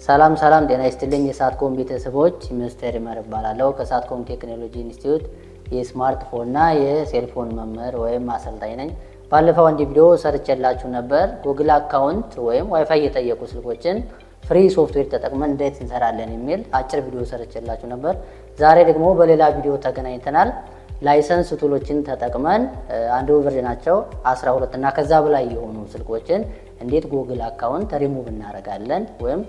ሰላም ሰላም፣ ጤና ይስጥልኝ የሳትኮም ቤተሰቦች፣ ሚስተር ይመር እባላለሁ። ከሳትኮም ቴክኖሎጂ ኢንስቲትዩት የስማርትፎን እና የ cellphone መምህር ወይም አሰልጣኝ ነኝ። ባለፈው አንድ ቪዲዮ ሰርቼላችሁ ነበር። Google account ወይም ዋይፋይ የጠየቁ ስልኮችን free software ተጠቅመን እንዴት እንሰራለን የሚል አጭር ቪዲዮ ሰርቼላችሁ ነበር። ዛሬ ደግሞ በሌላ ቪዲዮ ተገናኝተናል። License tool ኦችን ተጠቅመን አንድ version ኣቸው 12 እና ከዛ በላይ የሆኑ ስልኮችን እንዴት ጉግል አካውንት ሪሙቭ እናደርጋለን ወይም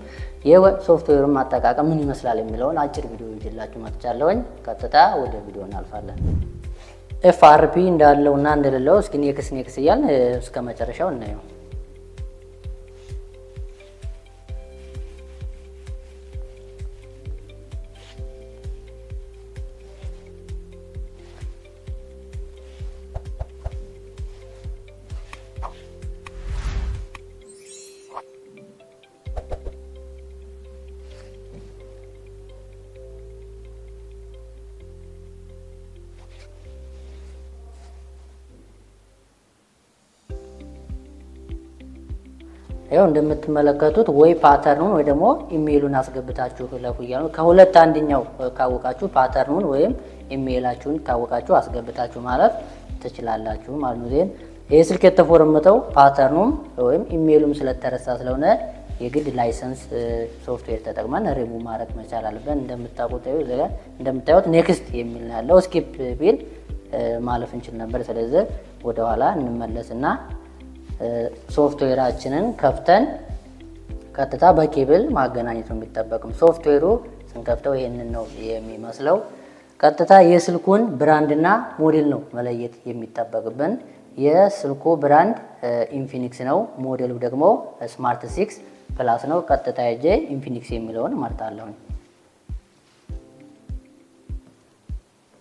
የሶፍትዌሩን አጠቃቀም ምን ይመስላል የሚለውን አጭር ቪዲዮ ይዤላችሁ መጥቻለሁኝ። ቀጥታ ወደ ቪዲዮ እናልፋለን። FRP እንዳለው እና እንደሌለው እስኪ ኔክስ ኔክስ እያልን እስከ መጨረሻው እናየው። ይኸው እንደምትመለከቱት ወይ pattern ኡን ወይ ደግሞ ኢሜይሉን አስገብታችሁ ለኩ እያሉ፣ ከሁለት አንደኛው ካወቃችሁ pattern ኡን ወይም ኢሜይላችሁን ካወቃችሁ አስገብታችሁ ማለፍ ትችላላችሁ ማለት ነው። Then ይህ ስልክ የተፎረመተው pattern ኡም ወይም ኢሜይሉም ስለተረሳ ስለሆነ የግድ license software ተጠቅመን ሪሙቭ ማድረግ መቻል አለብን። እንደምታውቁት እንደምታዩት next የሚል ነው ያለው። Skip ቢል ማለፍ እንችል ነበር። ስለዚህ ወደኋላ እንመለስና ሶፍትዌራችንን ከፍተን ቀጥታ በኬብል ማገናኘት ነው የሚጠበቅም። ሶፍትዌሩ ስንከፍተው ይሄንን ነው የሚመስለው። ቀጥታ የስልኩን brand ና ሞዴል ነው መለየት የሚጠበቅብን። የስልኩ brand ኢንፊኒክስ ነው፣ ሞዴሉ ደግሞ Smart 6 Plus ነው። ቀጥታ ሄጄ ኢንፊኒክስ የሚለውን እመርጣለሁ።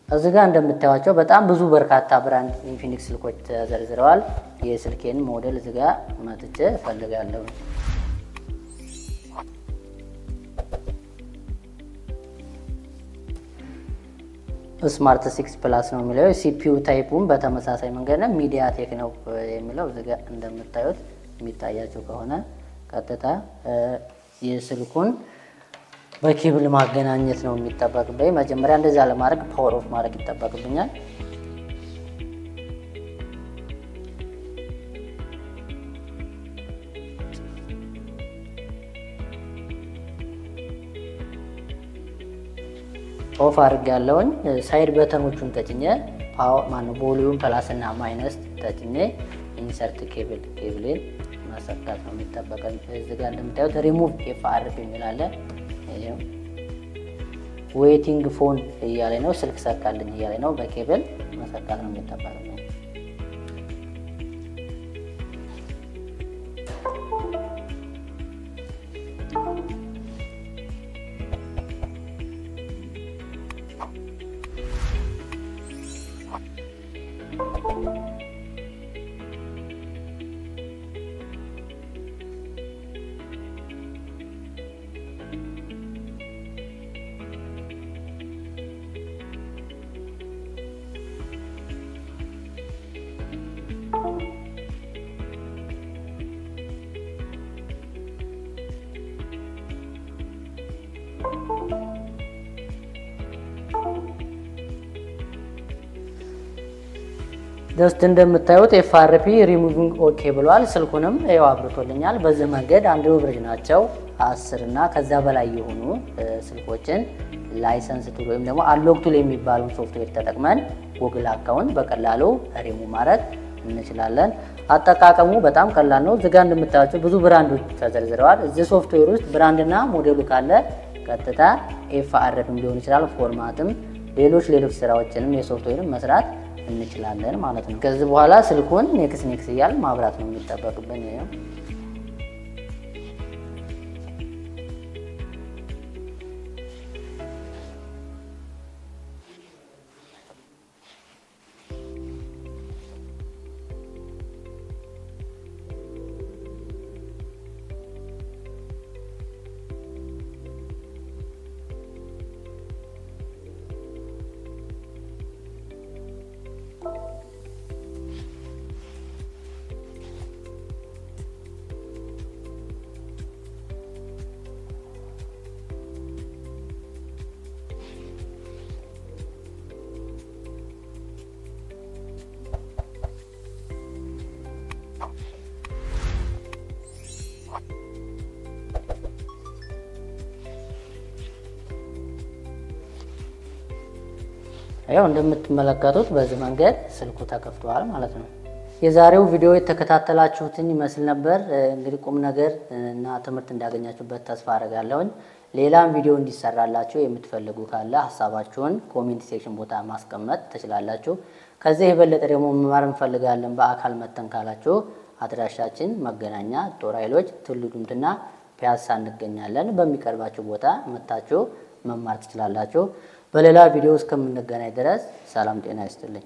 እዚህ ጋር እንደምታዩቸው በጣም ብዙ በርካታ brand ኢንፊኒክስ ስልኮች ተዘርዝረዋል። የስልኬን ሞዴል እዚህ ጋር መጥቼ እፈልጋለሁ። Smart 6 Plus ነው የሚለው። CPU type ኡም በተመሳሳይ መንገድ ነው። MediaTek ነው የሚለው፣ እዚህ ጋር እንደምታዩት የሚታያቸው ከሆነ ቀጥታ የስልኩን በኬብል ማገናኘት ነው የሚጠበቅብኝ። መጀመሪያ እንደዛ ለማድረግ power off ማድረግ ይጠበቅብኛል። Off አድርጌያለሁኝ። Side button ኦቹን ተጭኜ፣ ማነው volume plus እና minus ተጭኜ insert cable፣ ኬብሌን መሰካት ነው የሚጠበቀኝ። እዚህ ጋር እንደምታዩት ሪሙቭ ኤፍ አር የሚል አለ። Waiting phone እያለ ነው። ስልክ ሰካልኝ እያለ ነው። በኬብል መሰካት ነው የሚጠበቅብኝ። ጀስት እንደምታዩት ኤፍአርፒ ሪሙቪንግ ኦኬ ብሏል። ስልኩንም ይኸው አብርቶልኛል። በዚህ መንገድ አንድ version ኣቸው 10 እና ከዛ በላይ የሆኑ ስልኮችን license tool ወይም ደግሞ unlock tool የሚባለውን ሶፍትዌር ተጠቅመን Google account በቀላሉ ሪሙቭ ማድረግ እንችላለን። አጠቃቀሙ በጣም ቀላል ነው። እዚጋ እንደምታያቸው ብዙ brand ኦች ተዘርዝረዋል። እዚህ ሶፍትዌር ውስጥ brand ና ሞዴሉ ካለ ቀጥታ FRP ም ሊሆን ይችላል፣ format ም፣ ሌሎች ሌሎች ስራዎችንም የሶፍትዌርን መስራት እንችላለን ማለት ነው። ከዚህ በኋላ ስልኩን next next እያልን ማብራት ነው የሚጠበቅብን። ይኸው ያው እንደምትመለከቱት በዚህ መንገድ ስልኩ ተከፍቷል ማለት ነው። የዛሬው ቪዲዮ የተከታተላችሁትን ይመስል ነበር። እንግዲህ ቁም ነገር እና ትምህርት እንዳገኛችሁበት ተስፋ አደርጋለሁኝ። ሌላም ቪዲዮ እንዲሰራላችሁ የምትፈልጉ ካለ ሀሳባችሁን comment section ቦታ ማስቀመጥ ትችላላችሁ። ከዚህ የበለጠ ደግሞ መማር እንፈልጋለን በአካል መተን ካላችሁ አድራሻችን መገናኛ ጦር ኃይሎች ቱሉ ዲምቱና ፒያሳ እንገኛለን። በሚቀርባችሁ ቦታ መታችሁ መማር ትችላላችሁ። በሌላ ቪዲዮ እስከምንገናኝ ድረስ ሰላም ጤና ይስጥልኝ።